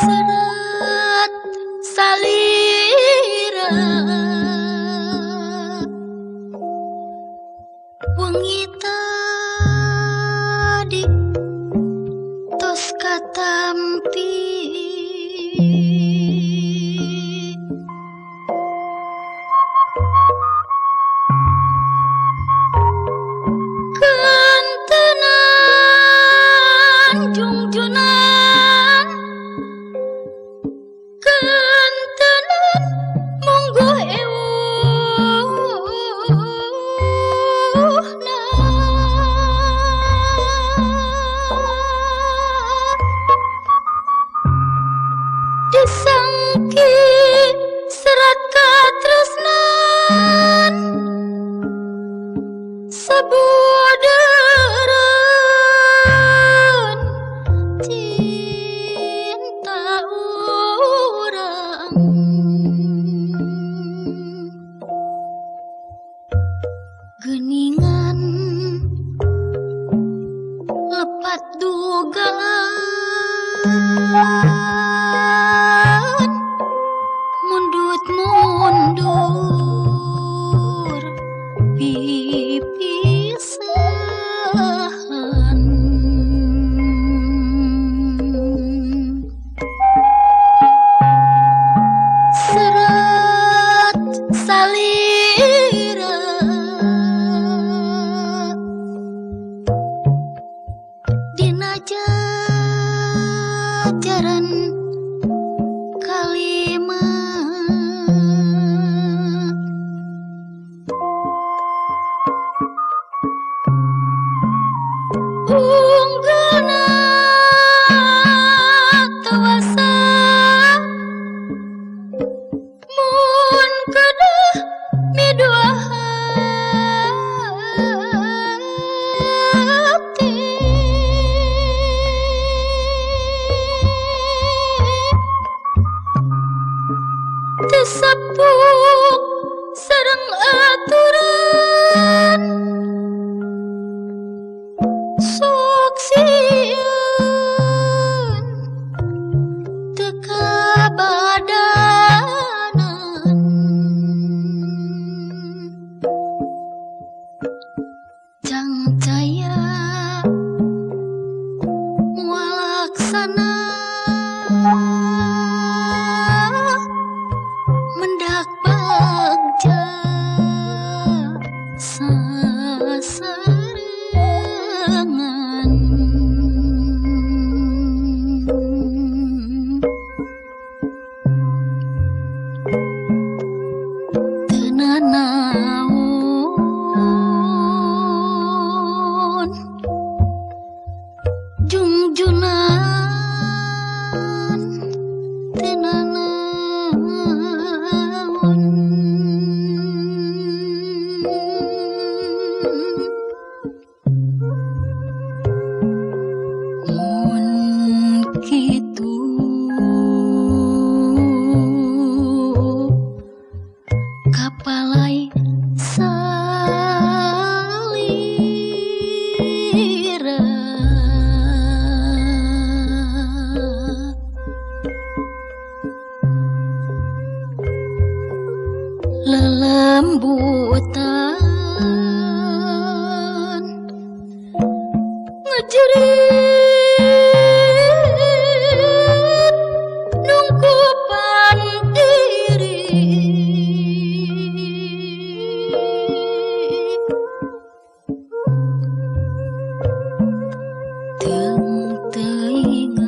Serat salira wengi tadi tos katampi Kentenan jungjunan kentenan mungguh ewuhna disangki serat katresnan sabudereun cinta urang geuningan lepat dugaan mundut mundur pipisahan serat salira dina jajaran kalima unggulna tewasa mun kedah midua hati tesapuk sareng aturan sok sieun teu kabadanan cangcaya moal laksana mendak bagja sasarengan teu nanaon jungjunan teu nanaon mun kitu kapalai salira lelembutan ngejerit nungkupan diri teung teuingan